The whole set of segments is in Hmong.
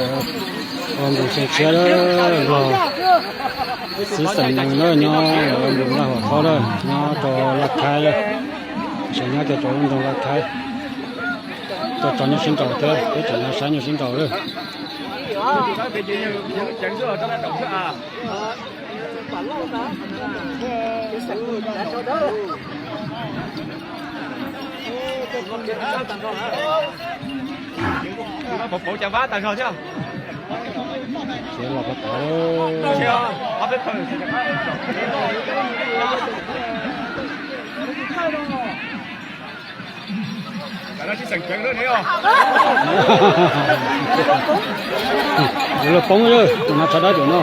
Ua ntoos xyoo tshiab lawm, los xib xeem nees na nyob ua ntoos laj hom thab lawm, nyob rau Laj Khaib lawm, sawv nyob kiag rau lub nroog Laj Khaib. Tuaj tso nyuj sib nraus thiab, peb tseem nyob saib nyuj sib nraus lawm. Pauv pauv cov vab tag zog thiab. Yuav luag poob lawm, tus no tshav dab pem no,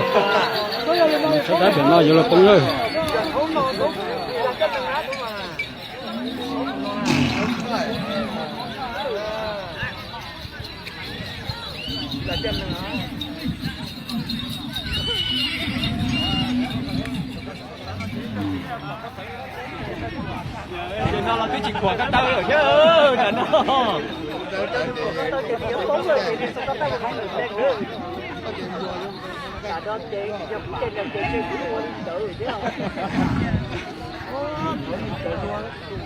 tshav dab pem no yuav luag poob lawm. Tam no los twb tsis khuam ko taw lawm thiab tam no.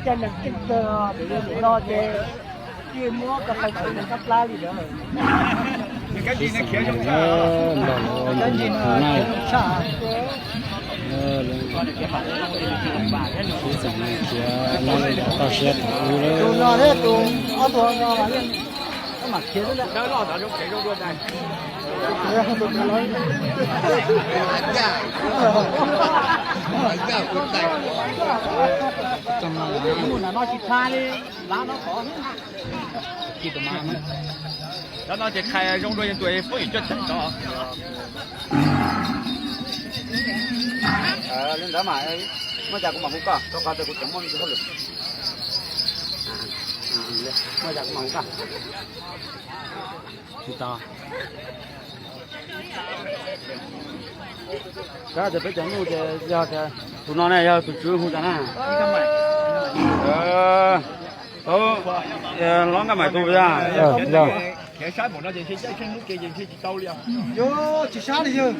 Cov neeg keej tag, no ces cia muab ko qhais tau neeg kab plab li lawm. Xib xeem nees khiav zoo tshaj, xib xeem nees khiav no toj siab thaum ub lawm. Tus no thiab tus ob tug no mas yeej, mam khiav xwb. Mus nram no tsis tshaj li, lav no tod. Cov no ces qhais zoo dua yeej tus phooj ywg coj tseem tod. Li ntawd mas muaj cas kuv mam hu koj, rau qhov tias kuv tseem muaj me ntsis hauj lwm. Muaj cas kuv mam hu koj. Tsis tau. Kab tias peb cov nuj ces yog tias tus no ne yog tus tswv hu cas na? Hlob Nkaj Maim tus yog. Khiav sab npaum no ces ntshe caij tsheej hnub ke ces ntshe tsis tau li os. Tsis sab li yog.